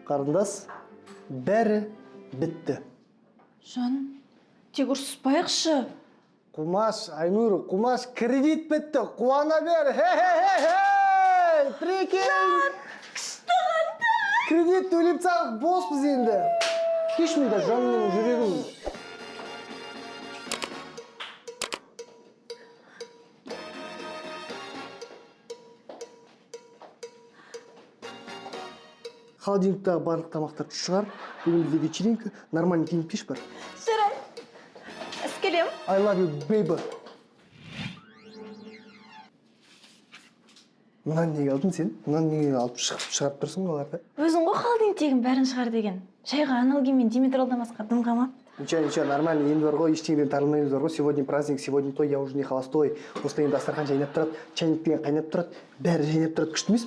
Қарындас, бәрі бітті. Жан, тек ұрсыспайықшы. Қумаш, Айнур, Қумаш, кредит бітті, қуана бер. Хе хе хе хе! Прикинь! Кредит төлеп тастадық, боспыз енді. Кеш мында, жаным, менің жүрегім. Холодильниктағы барлық тамақтарды шығар. Бүгін бізде вечеринка, нормально киініп кеш бар. Жарайды. Іскелем. I love you, baby. Мынаны неге алдың сен? Мынаны неге алып шығып шығарып тұрсың оларды? Өзің ғой холодильниктегінің бәрін шығар деген. Шайға аналгин мен димедролдан басқа дым қалмапты. Ничего, ничего, нормально, енді бар ғой, ештеңеден тарылмаймыз бар ғой. Сегодня праздник, сегодня той, я уже не холостой. Осыдан кейін дастархан жайнап тұрады, чайник деген қайнап тұрады, бәрі жайнап тұрады, күшті емес пе?